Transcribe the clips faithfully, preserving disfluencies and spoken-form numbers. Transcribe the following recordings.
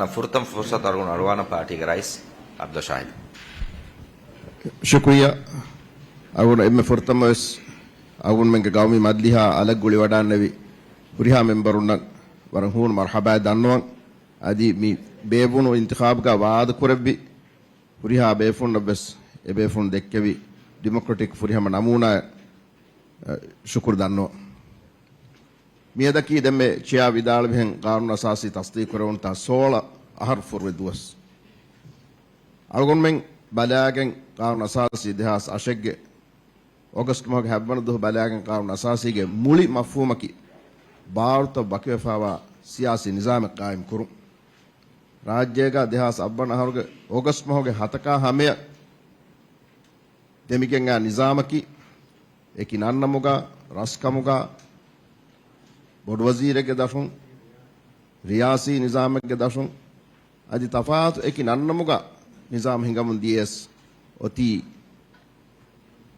ފުރަތަމަ ފުރުސަތު އަޅުގަނޑު އަޅުވާނަން ޕާޓީގެ ރައީސް އަބްދުﷲ ޝާހިދު. ޝުކުރިއްޔާ. އަޅުގަނޑު އެންމެ ފުރަތަމަ ވެސް އަޅުގަނޑުމެންގެ ގައުމީ މަޖިލީހާ އަލަށް ގުޅިވަޑާންނެވި ހުރިހާ މެމްބަރުންނަށް ވަރަށް ހޫނު މަރުޙަބާ ދަންނަވަން. އަދި މި ބޭއްވުނު އިންތިޚާބުގަ ވާދަކުރެއްވި ހުރިހާ ބޭފުޅުންނަށް ވެސް އެބޭފުޅުން ދެއްކެވި ޑިމޮކްރެޓިކް ފުރިހަމަ ނަމޫނާއަށް، އަ، ޝުކުރު ދަންނަވަން. މިއަދަކީ ދެންމެ ޗެއާ ވިދާޅުވިހެން ޤާނޫނު އަސާސީ ތަސްދީޤުކުރެވުނުތާ ސޯޅަ އަހަރު ފުރި ދުވަސް. އަޅުގަނޑުމެން ބަލާގެން ޤާނޫނު އަސާސީ ދެހާސް އަށެއްގެ އޮގަސްޓް މަހުގެ ހަތްވަނަ ދުވަހު ބަލާގެން ޤާނޫނު އަސާސީގެ މުޅި މަފްހޫމަކީ ބާރުތައް ވަކިވެފާވާ ސިޔާސީ ނިޒާމެއް ޤާއިމް ކުރުން. ރާއްޖޭގަ ދެހާސް އަށްވަނަ އަހަރުގެ އޮގަސްޓް މަހުގެ ހަތަކާ ހަމަޔަށް ދެމިގެން އާ ނިޒާމަކީ، އެކި ނަންނަމުގަ، ރަސްކަމުގަ، ބޮޑުވަޒީރެއްގެ ދަށުން، ރިޔާސީ ނިޒާމެއްގެ ދަށުން، އަދި ތަފާތު އެކި ނަންނަމުގަ ނިޒާމް ހިނގަމުން ދިޔަސް، އޮތީ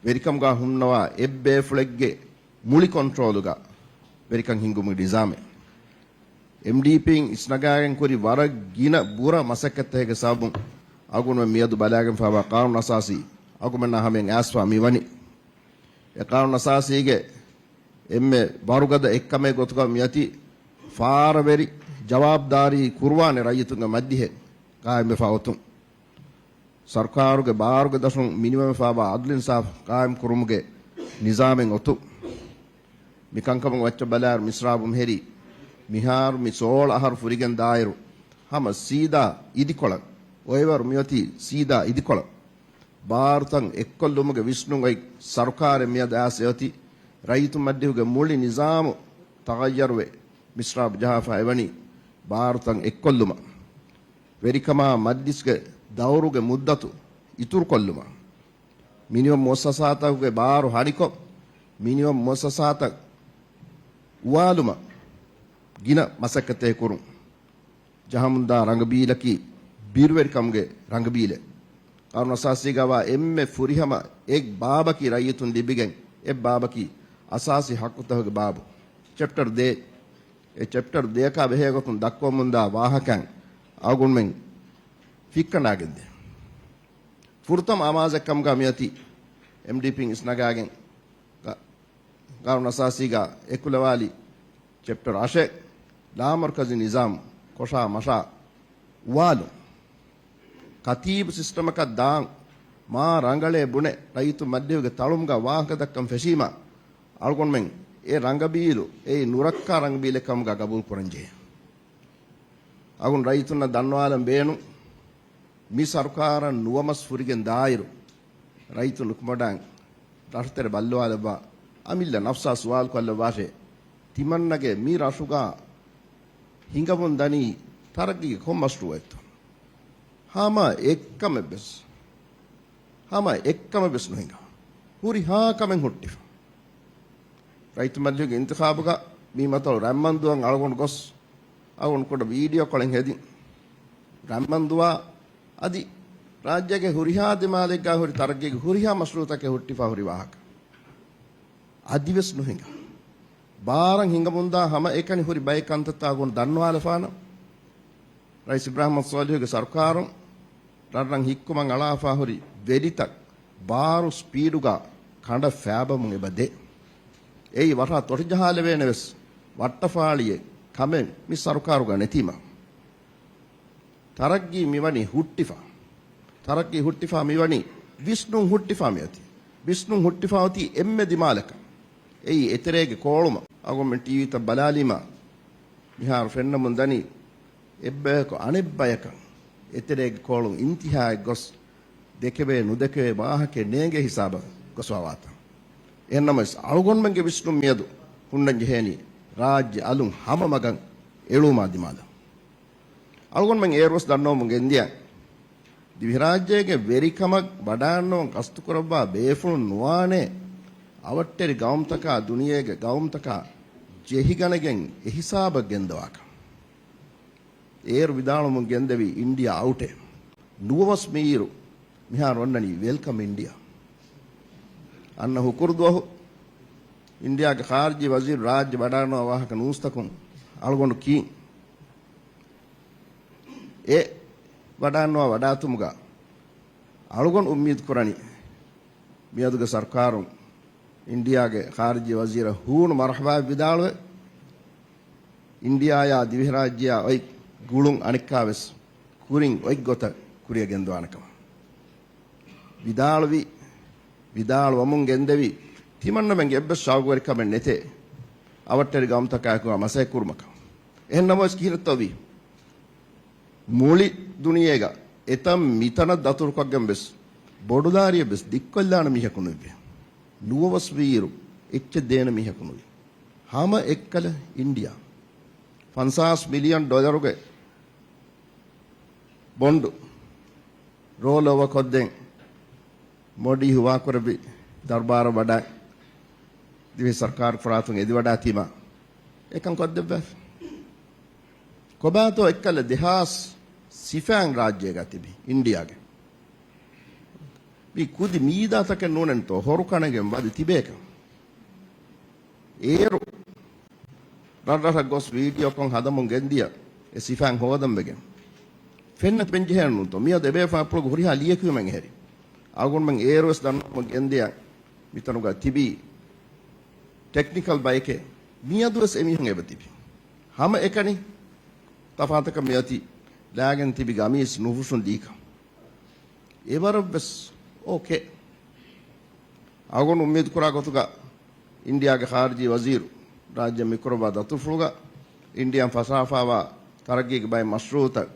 ވެރިކަމުގަ ހުންނަވާ އެއްބޭފުޅެއްގެ މުޅި ކޮންޓްރޯލުގަ ވެރިކަން ހިންގުމުގެ ނިޒާމެއް. އެމްޑީޕީން އިސްނަގާގެން ކުރި ވަރަށް ގިނަ ބުރަ މަސައްކަތްތަކެއްގެ ސަބަބުން އަޅުގަނޑުމެން މިއަދު ބަލާގެންފާވާ ޤާނޫނު އަސާސީ އަޅުގަނޑުމެންނާ ހަމަޔަށް އައިސްފާ މިވަނީ. އެ ޤާނޫނު އަސާސީގެ އެންމެ ވަރުގަދަ އެއްކަމެއް ގޮތުގަ މިއޮތީ ފާރަވެރި ޖަވާބުދާރީ ކުރުވާނެ ރައްޔިތުންގެ މަޖިލީހެއް ޤާއިމްވެފާ އޮތުން. ސަރުކާރުގެ ބާރުގެ ދަށުން މިނިވަންވެފާވާ އަދުލު އިންސާފު ޤާއިމް ކުރުމުގެ ނިޒާމެއް އޮތުން. މި ކަންކަމުގެ މައްޗަށް ބަލާއިރު މިސްރާބު މިހެރީ، މިހާރު މި ސޯޅަ އަހަރު ފުރިގެން ދާއިރު، ހަމަ ސީދާ އިދިކޮޅަށް، އޮއެވަރު މިއޮތީ ސީދާ އިދިކޮޅަށް. ބާރުތައް އެއްކޮށްލުމުގެ ވިސްނުން އޮތް ސަރުކާރެއް މިއަދު އައިސް އޮތީ، ރައްޔިތު މަޖިލީހުގެ މުޅި ނިޒާމު ތަޣައްޔަރުވެ، މިސްރާބު ޖަހާފަ އެވަނީ ބާރުތައް އެއްކޮށްލުމަށް. ވެރިކަމާ މަޖްލިސްގެ ދައުރުގެ މުއްދަތު އިތުރުކޮށްލުމަށް، މިނިވަން މުއައްސަސާތަކުގެ ބާރު ހަނިކޮށް، މިނިވަން މުއައްސަސާތައް އުވާލުމަށް ގިނަ މަސައްކަތެއް ކުރުން. ޖަހަމުންދާ ރަނގަބީލަކީ ބިރުވެރިކަމުގެ ރަނގަބީލެއް. ޤާނޫނު އަސާސީގަވާ އެންމެ ފުރިހަމަ އެއް ބާބަކީ ރައްޔިތުން ލިބިގެން އެއް ބާބަކީ އަސާސީ ޙައްޤުތަކުގެ ބާބު، ޗެޕްޓަރ ދޭއް. އެ ޗެޕްޓަރ ދޭއަކާ ބެހޭގޮތުން ދައްކަވަމުންދާ ވާހަކައިން އަޅުގަނޑުމެން ފިއްކަނޑާގެންދޭ. ފުރަތަމަ އަމާޒެއްކަމުގަ މިއޮތީ އެމްޑީޕީން އިސްނަގާގެން ގަ-، ގާނޫނު އަސާސީގަ އެކުލަވާލި ޗެޕްޓަރ އަށެއް، ލާމަރުކަޒީ ނިޒާމް ކޮށާ މަށާ އުވާލުން. ކަތީބު ސިސްޓަމަކަށް ދާން މާ ރަނގަޅޭ ބުނެ ރައްޔިތު މަޖިލީހުގެ ތަޅުމުގަ ވާހަކަ ދައްކަން ފެށީމަ، އަޅުގަނޑުމެން އެ ރަނގަބީލު އެއީ ނުރައްކާ ރަނގަބީލެއް ކަމުގަ ގަބޫލު ކުރަންޖެހޭ. އަޅުގަނޑު ރައްޔިތުންނަށް ދަންނަވާލަން ބޭނުން، މި ސަރުކާރަށް ނުވަމަސް ފުރިގެން ދާއިރު، ރައްޔިތުން ނުކުމެވަޑައި ރަށުތެރެ ބައްލަވާލައްވާ، އަމިއްލަ ނަފްސާ ސުވާލު ކޮށްލައްވާށޭ، ތިމަންނަގެ މި ރަށުގަ ހިނގަމުން ދަނީ ތަރައްގީގެ ކޮން މަޝްރޫއެއްތޯ؟ ހަމަ އެއްކަމެއްވެސް، ހަމަ އެއްކަމެއްވެސް ނުހިނގާ. ހުރިހާ ކަމެއް ހުއްޓިފަ. ރައްޔިތު މަޖިލީހުގެ އިންތިޚާބުގަ މި މަތަޅު ރަތްމަންދުއަށް އަޅުގަނޑު ގޮސް، އަޅުގަނޑު ކުޑަ ވީޑިއޯ ކޮޅެއް ހެދިން. ރަތްމަންދުއާ އަދި ރާއްޖޭގެ ހުރިހާ ދިމާލެއްގަ ހުރި ތަރައްގީގެ ހުރިހާ މަޝްރޫއުތަކެއް ހުއްޓިފަ ހުރި ވާހަކަ. އަދިވެސް ނުހިނގާ. ބާރަށް ހިނގަމުންދާ ހަމައެކަނި ހުރި ބައެއް ކަންތައްތައް އަޅުގަނޑު ދަންނަވާލަފާނަން. ރައީސް އިބްރާހިމް ސޯލިހުގެ ސަރުކާރުން ރަށްރަށް ހިއްކުމަށް އަޅާފާ ހުރި ވެލިތައް ބާރު ސްޕީޑުގަ ކަނޑަށް ފާބަމުން އެބަ ދޭ. އެއީ ވަރަށް ތޮޓިޖަހާލެވޭނެ ވެސް ވައްޓަފާޅިއެއް ކަމެއް މި ސަރުކާރުގަ ނެތީމަ. ތަރައްގީ މިވަނީ ހުއްޓިފަ. ތަރައްގީ ހުއްޓިފަ މިވަނީ ވިސްނުން ހުއްޓިފަ މިއޮތީ. ވިސްނުން ހުއްޓިފަ އޮތީ އެންމެ ދިމާލަކަށް. އެއީ އެތެރޭގެ ކޯޅުމަށް. އަޅުގަނޑުމެން ޓީވީތައް ބަލާލީމަ މިހާރު ފެންނަމުން ދަނީ އެއްބަޔަކު އަނެއްބަޔަކަށް އެތެރޭގެ ކޯޅުން އިންތިހާއަށް ގޮސް ދެކެވޭ ނުދެކެވޭ ވާހަކައެއް ނޭނގޭ ހިސާބަށް ގޮސްފާވާތަން. އެހެންނަމަވެސް އަޅުގަނޑުމެންގެ ވިސްނުން މިއަދު ހުންނަން ޖެހޭނީ ރާއްޖެ އަލުން ހަމަ މަގަށް އެޅުމާ ދިމާލަށް. އަޅުގަނޑުމެން އޭރުވެސް ދަންނަވަމުން ގެންދިޔަ ދިވެހިރާއްޖޭގެ ވެރިކަމަށް ވަޑާންނަވަން ގަސްތުކުރައްވާ ބޭފުޅުން ނުވާނޭ އަވަށްޓެރި ގައުމުތަކާ ދުނިޔޭގެ ގައުމުތަކާ ޖެހިގަނެގެން އެހިސާބަށް ގެންދަވާކަން. އޭރު ވިދާޅުވަމުން ގެންދެވީ އިންޑިއާ އައުޓޭ. ނުވަވަސް މިއިރު މިހާރު އޮންނަނީ ވެލްކަމް އިންޑިއާ. އަންނަ ހުކުރު ދުވަހު އިންޑިއާގެ ޚާރިޖީ ވަޒީރު ރާއްޖެ ވަޑާންނަވާ ވާހަކަ ނޫސްތަކުން އަޅުގަނޑު ކީން. އެ ވަޑާންވާ ވަޑާތުމުގަ އަޅުގަނޑު އުއްމީދު ކުރަނީ، މިއަދުގެ ސަރުކާރުން އިންޑިއާގެ ޚާރިޖީ ވަޒީރަށް ހޫނު މަރުޙަބާއެއް ވިދާޅުވެ، އިންޑިއާޔާ ދިވެހިރާއްޖެއާ އޮތް ގުޅުން އަނެއްކާވެސް ކުރިން އޮތް ގޮތަށް ކުރިޔަށް ގެންދަވާނެ ކަމަށް ވިދާޅުވި، ވިދާޅުވަމުން ގެންދެވި، ތިމަންނަމެންގެ އެއްވެސް ޝައުގުވެރިކަމެއް ނެތޭ އަވަށްޓެރި ގައުމުތަކާއެކު މަސައްކަތް ކުރުމަކަށް. އެހެން ނަމަވެސް ކިހިނެއްތޯ ވީ؟ މުޅި ދުނިޔޭގަ އެތަން މިތަނަށް ދަތުރުކޮށްގެން ވެސް ބޮޑުލާރިއެއް ވެސް ދިއްކޮށްލާނެ މީހަކު ނުވި. ނުވަވަސް ވީއިރު އެއްޗެއް ދޭނެ މީހަކު ނުވި. ހަމަ އެއްކަލަ އިންޑިއާ ފަންސާސް މިލިއަން ޑޮލަރުގެ ބޮންޑު ރޯލް އޯވަރ ކޮށްދޭން މޯޑީ ހުވާކުރެއްވި ދަރުބާރަށް ވަޑައި، ދިވެހި ސަރުކާރު ފަރާތުން އެދިވަޑާތީމަ އެކަން ކޮށްދެއްވާފަ. ކޮބާތޯ އެއްކަލަ ދެހާސް ސިފައިން ރާއްޖޭގަ ތިބި އިންޑިއާގެ މި ކުދި މީދާތަކެއް ނޫނެންތޯ ހޮރުކަނެގެން ވަދެ ތިބޭކަން. އޭރު ރަށްރަށަށް ގޮސް ވީޑިއޯކޮށް ހަދަމުން ގެންދިޔަ އެ ސިފައިން ހޯދަން ވެގެން ފެންނަ ފެންޖެހޭނެ ނޫންތޯ؟ މިއަދު އެބޭފުޅުން އަތުގަ ހުރިހާ ލިޔެކިޔުމެއް އެހެރި. އަޅުގަނޑުމެން އޭރުވެސް ދަންނަވަމުން ގެންދިޔަ މިތަނުގަ ތިބީ ޓެކްނިކަލް ބައެކޭ. މިއަދުވެސް އެމީހުން އެބަތިބި. ހަމަ އެކަނި ތަފާތަކަށް މިއޮތީ ލާގެން ތިބި ގަމީސް ނުފުށުން ދީކަން. އެވަރަށްވެސް އޯކޭ. އަޅުގަނޑު އުއްމީދު ކުރާ ގޮތުގަ އިންޑިއާގެ ޚާރިޖީ ވަޒީރު ރާއްޖެ މިކުރައްވާ ދަތުރުފުޅުގަ އިންޑިއާން ފަށާފާވާ ތަރައްގީގެ ބައެއް މަޝްރޫއުތައް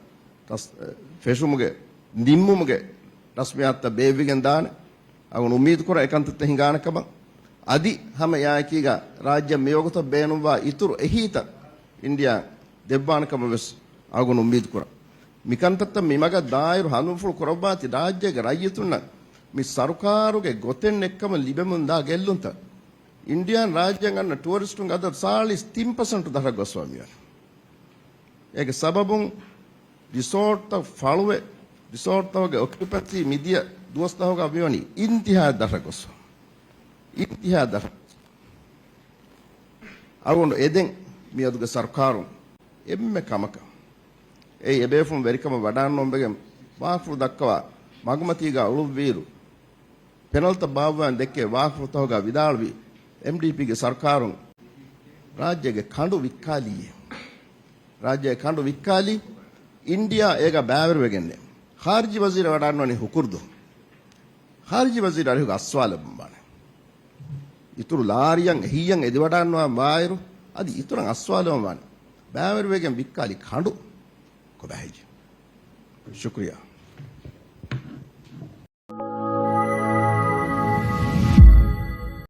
ތަސް-، ފެށުމުގެ، ނިންމުމުގެ ރަސްމިއްޔާތުތައް ބޭއްވިގެން ދާނެ. އަޅުގަނޑު އުއްމީދު ކުރަން އެކަންތައްތައް ހިނގާނެ ކަމަށް. އަދި ހަމަ އެއާއެކީގަ ރާއްޖެ މިވަގުތަށް ބޭނުންވާ އިތުރު އެހީތައް އިންޑިއާ ދެއްވާނެ ކަމަށް ވެސް އަޅުގަނޑު އުއްމީދު ކުރަން. މިކަންތައްތައް މިމަގަށް ދާއިރު ހަނދުމަފުޅު ކުރައްވާތީ ރާއްޖޭގެ ރައްޔިތުންނަށް މި ސަރުކާރުގެ ގޮތެއް ނެއްކަމަށް ލިބެމުންދާ ގެއްލުންތައް. އިންޑިއާން ރާއްޖެއަށް އަންނަ ޓޫރިސްޓުންގެ އަދަދު ސާޅީސް ތިން ޕަސެންޓު ދަށަށް ގޮސްފާ މިވަނީ. އޭގެ ސަބަބުން ރިސޯޓްތައް ފަޅުވެ، ރިސޯޓްތަކުގެ އޮކިއުޕެންސީ މިދިޔަ ދުވަސްތަކުގަ މިވަނީ އިންތިހާ ދަށަށް ގޮސްފާ. އިންތިހާ ދަށަށް. އަޅުގަނޑު އެދެން މިއަދުގެ ސަރުކާރުން އެންމެ ކަމަކަށް އެއީ އެބޭފުޅުން ވެރިކަމަށް ވަޑާންނަވަންވެގެން ވާހަކަފުޅު ދައްކަވާ މަގުމަތީގަ އުޅުއްވިއިރު، ޕެނަލްތައް ބާއްވާން ދެއްކޭ ވާހަކަފުޅުތަކުގަ ވިދާޅުވި، އެމްޑީޕީގެ ސަރުކާރުން ރާއްޖޭގެ ކަނޑު ވިއްކާލީއޭ. ރާއްޖޭގެ ކަނޑު ވިއްކާލީ އިންޑިއާ އޭގަ ބައިވެރިވެގެންނޭ. ޚާރިޖީ ވަޒީރު ވަޑާންވަނީ ހުކުރުދު. ޚާރިޖީ ވަޒީރު އަރިހުގަ އައްސަވާލައްވަންވާނެ. އިތުރު ލާރިއަށް އެހީއަށް އެދިވަޑާންވާ ވާއިރު، އަދި އިތުރަށް އައްސަވާލައްވަންވާނެ. ބައިވެރިވެގެން ވިއްކާލި ކަނޑު ކޮބާހެއްޔޭ؟ ޝުކުރިއްޔާ.